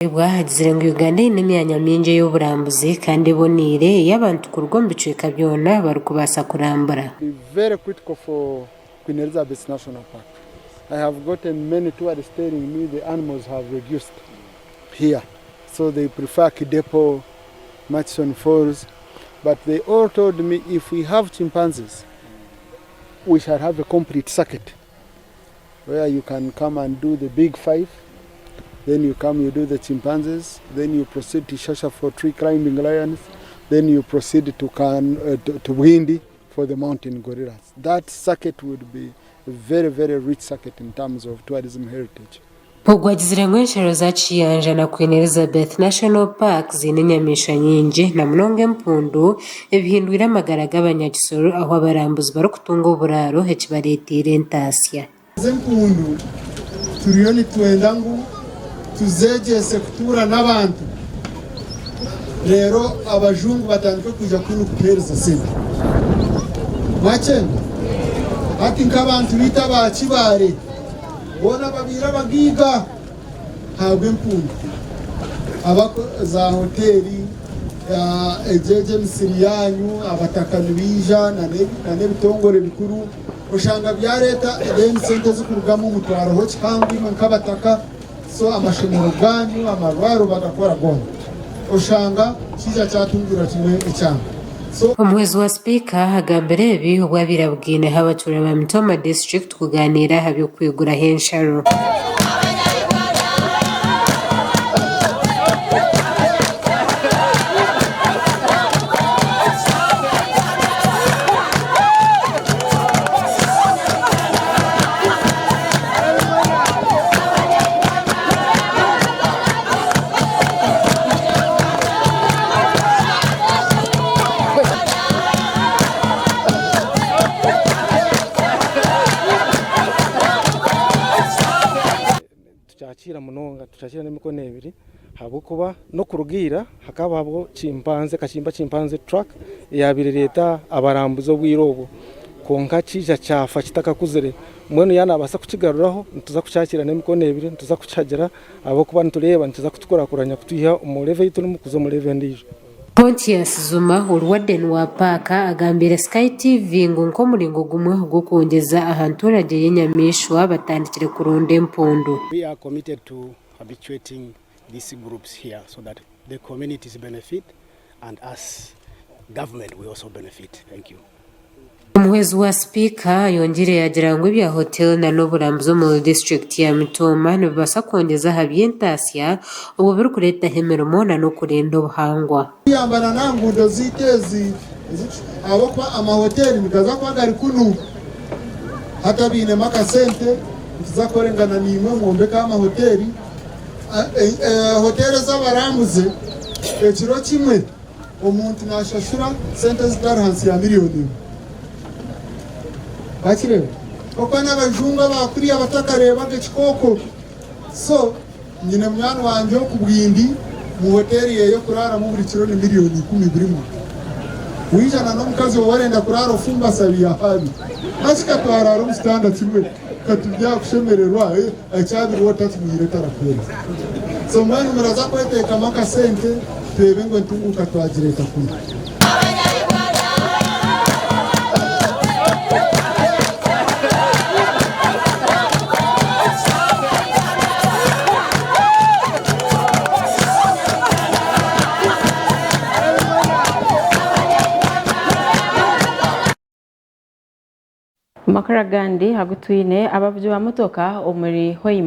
Tayebwa agizire ngu Uganda eine emyanya mingi ey'oburambuzi kandi eboneire ei abantu kuruga omu bicweka byona barikubaasa kurambura. Be very critical for Queen Elizabeth National Park. I have gotten many tourists telling me the animals have reduced here so they prefer Kidepo, Murchison Falls but they all told me if we have chimpanzees we shall have a complete circuit. where you can come and do the big five, then you come you do the chimpanzees, then you proceed to Shasha for tree climbing lions, then you proceed to, Kan, uh, to, to Bwindi for the mountain gorillas. That circuit would be a very, very rich circuit in terms of tourism heritage. Ogu agizire ngu ensharo za Kiyanja na Queen Elizabeth National Park ziine enyamaishwa nyingi na munonga empundu ebihindwire amagara g'abanyakisoro ahu abarambuzi barikutunga oburaaro ekibareeteire entaasya. Ezi empundu turiyo nitwenda ngu tuzeegyese kutuura n'abantu reero abajungu batandike kwija kunu kutuheereza sente. Mwakyenda? Hati nk'abantu baitu aba Kibaare Boona babaire abagaiga ahabw'empundu. Aba za hoteeri, egyo egyo emisiri yaanyu, abataka nibaija n'ebitongore bikuru oshanga byareeta then sente ezikurugamu mutwareho kihango imwe nk'abataka so amashomero gaanyu, amarwariro bagakora goona oshanga kiija kyatungurira kimwe ekyanga. Omuhwezi wa sipiika agambire ebi obu abaire abugaineho abatuura ba Mitooma disiturikiti kuganiira aha by'okwiguraho ensharo. Tukyakiira munonga tukyakiira n'emikono ebiri ahabw'okuba n'okuruga ira hakaba hariho chimpanzee akakimba chimpanzee track eyaabaire ereeta abarambuzi obwire obwo kwonka kiija kyafa kitakakuzire mbwenu yaaba naabaasa kukigaruraho nituza kukyakiira n'emikono ebiri nituza kukihagira Ahabw'okuba nitureeba nikiza kutukurakuranya kutwiha omu level ei turimu kuza omu level endiijo. Pontius Zuma ori warden wa paaka agambiire Sky TV ngu nk'omuringo gumwe ogw'okwongyeza aha ntuuragye y'enyamaishwa batandikire kuronda empundu. We are committed to habituating these groups here so that the communities benefit and us government we also benefit. Thank you. Omuhwezi wa sipiika ayongiire yaagira ngu ebya hotel na n'oburambuzi omu disiturikiti ya Mitooma nibibaasa kwongyeza aha by'entaasya obwo birikureetaho emirimo na n'okurinda obuhangwa. Kuyambana n'aha nguudo zaitu ezi ahabw'okuba amahoteeri nigaza kuba gari kunu hati abainemu akasente nituza kukorengana naimwe mwombeke amahoteeri. Hoteeri ez'abarambuzi ekiro kimwe. Omuntu naashashura sente ezitari ahansi ya miriyoni emwe. Wakireeba? Ahabw'okuba n'abajungu aba kuriya batakareebaga ekikooko. So, nyine munywani wangye oku Bwindi, mu hoteeri ye y'okuraaramu buri kiro ni miriyoni ikumi buri mwaka. Waija na n'omukazi waawe arenda kuraara ofumbasa byahabi. Hati ka twaraara omu kitanda kimwe, ka turi aha kushemererwa, ekyabirwe otakinywire tarakuheereza. So mbwenu muraza kweteekamu akasente. Tureebe ngu entunguuka twagireeta kunu. Omu makuru agandi agu twine, abavugi ba motoka omuri Hoima.